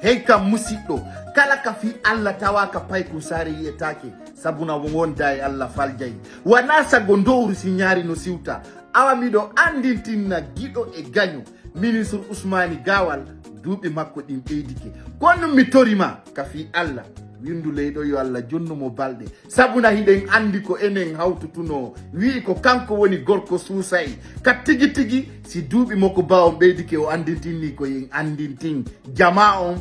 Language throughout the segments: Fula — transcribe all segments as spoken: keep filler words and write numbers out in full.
Hey kam musiɗɗo, kala ka fii Allah tawaaka paykun saare yi'etaake, sabuna wonda e Allah faljay. Wanaa sago ndowru si ñaari no siwta. Awa miɗo anndintinna giɗo e gaño, ministre Usmaani Gaawal, duuɓi makko ɗin ɓeydike. Kono mi tori ma ka fii Allah, winndu ley ɗoo yo Allah jonnu mo balɗe. Sabuna hiɗen anndi ko enen hawtutunoo, wi'i ko kanko woni gorko suusay. Ka tigi tigi, si duuɓi makko baa on ɓeydike, o anndintinni ko en anndintin. Jamaa on,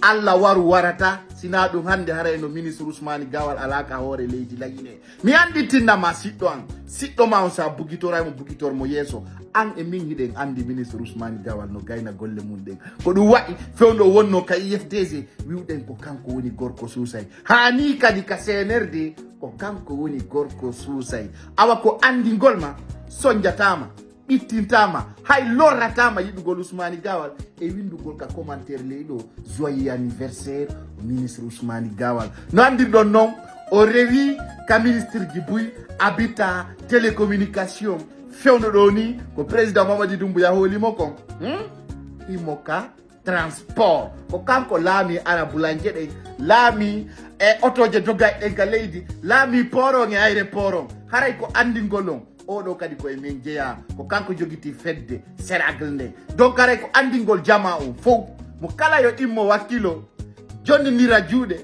Allah waru warata, sinaa ɗum hannde haray no ministre Usmaani Gaawal alaa ka hoore leydi layine. Mi anndintinna ma siɗɗo an, siɗɗo ma on sa bugitoray mo, bugitor mo yeeso. An e min hiɗen anndi ministre Usmaani Gaawal no gayna golle mum ɗen. Ko ɗum waɗi fewndo wonno ka I F D G, wi'uɗen ko kanko woni gorko suusay. Haa nii kadi ka C N R D, ko kanko woni gorko suusay. Awa ko anndingol ma, sonjataama, ɓittintaama, hay lorrataama yiɗugol Usmaani Gaawal e winndugol ka commentaire ley ɗoo, joyeux anniversaire au ministre Usmaani Gaawal. No anndirɗon non, o rewi ka ministreji buy, habitat, télécommunication, fewndo ɗoo nii, ko président Mamadi Doumbouya hooli mo kon. Hmm? Imo ka transport. Ko kanko laami ara bulanje ɗen, laami e otooje dogay ɗen ka leydi, laami port on e aéroport on. Haray ko anndingol on, oo ɗoo kadi ko e men jeyaa. Ko kanko jogiti fedde Seragle nden. Donc haray ko anndingol jamaa on fow. Mo kala yo immo wakkilo, jonnindira juuɗe,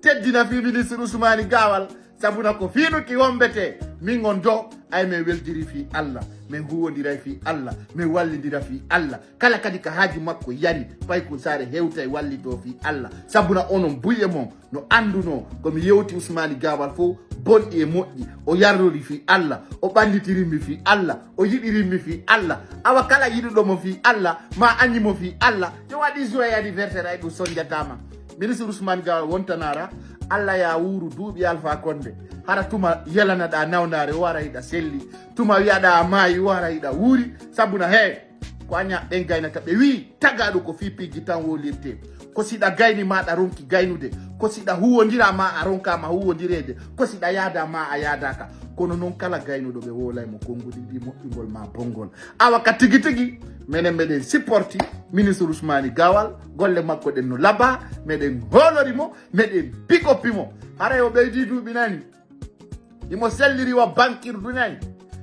teddina fii ministre Usmaani Gaawal, sabuna ko fiinuki wombete. Min on do, ay men weldiri fii Allah, men huwondiray fii Allah, men wallindira fii Allah. Kala kadi ka haaju makko yari, paykun saare hewtay wallitoo fii Allah. Sabuna onon buy e mon no anndunoo ko mi yewti Usmaani Gaawal fow, bonɗi e moƴƴi, o yarlori fii Allah, o ɓannitirimmi fii Allah, o yiɗirimmi fii Allah. Awa kala yiɗuɗo mo fii Allah, ma añi mo fii Allah, yo waɗi joyeux anniversaire, ay ɗum sonjataama. Ministre Usmaani Gaawal wontanara, Allah ya wuuru duuɓi Alfa Konde. Hara tuma yelanaɗa nawnaare, o wara hiɗa selli. Tuma wi'aɗa a maayi, o wara hiɗa wuuri. Sabuna he, ko aña ɓen gaynata. Ɓe wi'i, tagaaɗo ko fii piiji tan wolirte. Ko siɗa gayni ma ɗa ronki gaynude. Ko siɗa huwondira ma a ronkaama huwondireede. Ko siɗa yaada ma a yaadaaka. Kono non kala gaynuɗo ɓe woolay mo konguɗi ɗi moƴƴungol ma bongol. Awa ka tigi tigi, menen meɗen supporti ministre Usmaani Gaawal, golle makko ɗen no laba, meɗen hoolori mo, meɗen big up i mo. Haray o ɓeydi duuɓi nani, imo selliri wa bankirdu nani.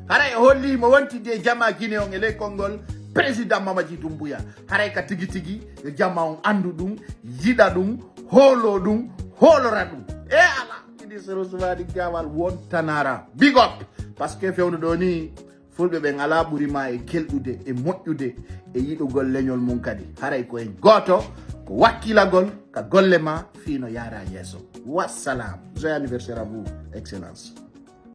Haray o holli imo wontidi e jamaa Gine on e ley konngol président Mamadi Doumbouya. Haray ka tigi tigi, yo jamaa on anndu ɗum, yiɗa ɗum, hoolo ɗum, hoolora ɗum. E ala, ministre Usmaani Gaawal wontanara. Big up! Parce que fewndo ɗoo nii, Fulɓe ɓen alaa ɓuri ma e kelɗude, e moƴƴude, e yiɗugol leñol mum kadi. Haray ko en gooto, ko wakkilagol ka golle ma fii no yaara yeeso. Wassalam. Joyeux anniversaire à vous, Excellence.